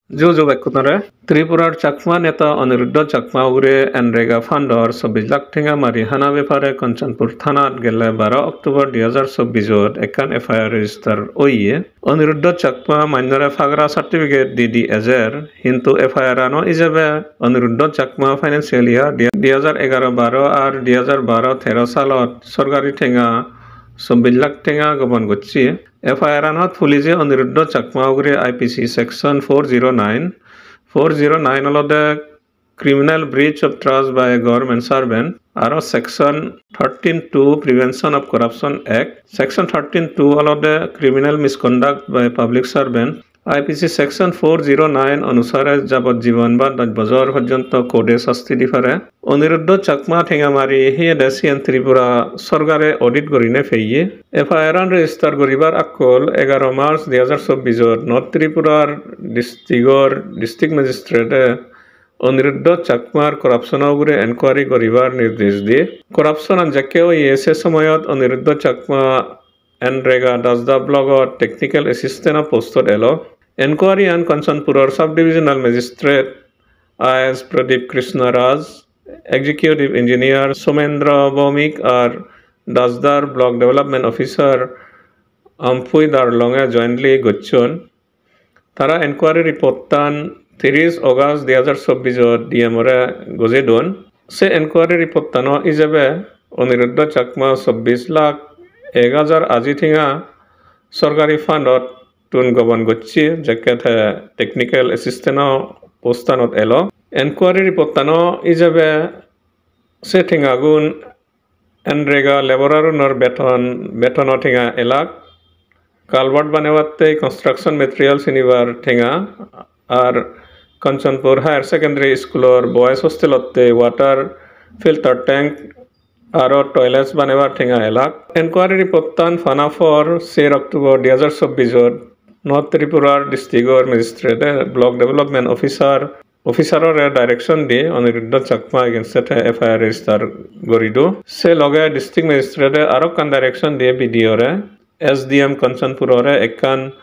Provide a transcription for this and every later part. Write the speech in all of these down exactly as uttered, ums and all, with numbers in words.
Ju ju bekkunore. Tripurar Chakma neta Aniruddha Chakma ugure NREGA fundor chobbish lakh tenga mari hana bepare Kanchanpur thanat gelle baro October dui hajar chobbishot ekkan FIR register oye. Aniruddha Chakma mannore pagra certificate di di ejer, hintu FIR ano ijebe Aniruddha Chakma financial year dui hajar egaro baro ar dui hajar baro tero salot sorkari tenga chobbish lakh tenga gobon gocche. FIR anot police Aniruddha Chakma ugure IPC section four zero nine, four zero nine olode criminal breach of trust by a government servant, aro section thirteen two Prevention of Corruption Act, section thirteen two olode criminal misconduct by public servant, IPC section four zero nine onusare jabojibon ba dos bojor porjonto code-e sasti di pare. Aniruddha Chakma tenga mari hiyede siyen Tripura sorkare audit gorine peye. FIR an register guribar akkol egaro March dui hajar chobbishot North Tripurar district-or district magistrate-e Aniruddha Chakmar corruption-o ugure enquiry guribar nirdesh diye. Corruption an jekke oye se somoyot Aniruddha Chakma NREGA Dasda block-ot technical assistant-o post-ot elo. Enquiry an Kanchanpuror sub-divisional magistrate IAS Pradeep Krishna Raj, executive engineer Somendra Bhowmik ar Dasdar block development officer Ampui Darlonge jointly gocchon. Tara enquiry report-tan tiris August dui hajar chobbishot DM-ore gojei don. Se enquiry report-tano ijebe Aniruddha Chakma chobbish lakh ek hajar aji tenga sorkari fund-ottun gobon gocche, jekke te technical assistant-o post-anot elo. Enquiry report-tano ijebe se tengagun NREGA laborer-unor beton, betono tenga elak, culvert banebatte construction material sinibar tenga, ar Kanchanpur Higher Secondary School-or boys hostel-otte water filter tank aro toilets banebar tenga elak. Enquiry report-tan pana por ser October dui hajar chobbishot North Tripurar district-or magistrate-e block development officer officer-ore direction di Aniruddha Chakma against-e te FIR register guri do. Se loge district magistrate-e aro ekkan direction diye BDO-re, SDM Kanchanpur-ore ekkan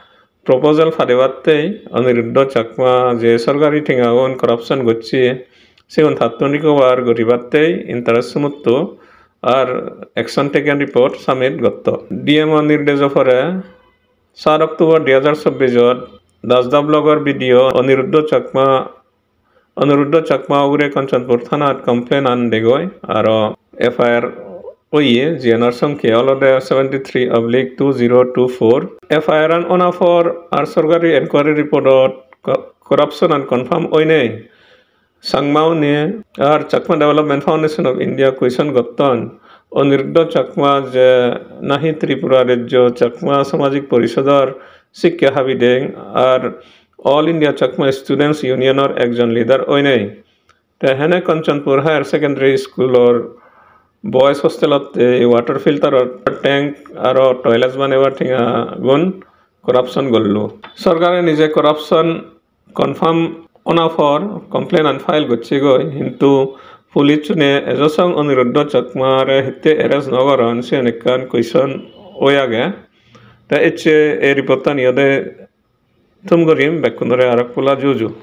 proposal padebatte Aniruddha Chakma je sorkari tengagun corruption gocche, sigun tattun recover guribatte interest sumutto ar action taken report submit gotto. DM-o nirdejo pore sat October dui hajar chobbishot Dasda block-or BDO Aniruddha Chakma, Aniruddha Chakma ugure Kanchanpur thanat complaint an degoi, aro FIR oye, jiyanor songkya olode seventy three oblique two zero two four. FIR an ona por ar sorkari enquiry report-ot co-, corruption an confirm oinei. Changma-une ar Chakma Development Foundation of India question gotton, Aniruddha Chakma je nahi Tripura Rajyo Chakma Samajik Porishodor sikke habideng ar All India Chakma Students Union-or ekjon leader oinei. Te hene Kanchanpur Higher Secondary School-or boys hostel-otte water filter-or tank aro toilets banebar tengagun corruption gollo. Sorkare nije corruption confirm ona por complaint an file gocchegoi, hintu police-une ejo song Aniruddha Chakma-re hitte arrest no goron, siyen ekkan question oi age. Te ecche ei report-tan iyot thum gorim, bekkunore arok pola juju.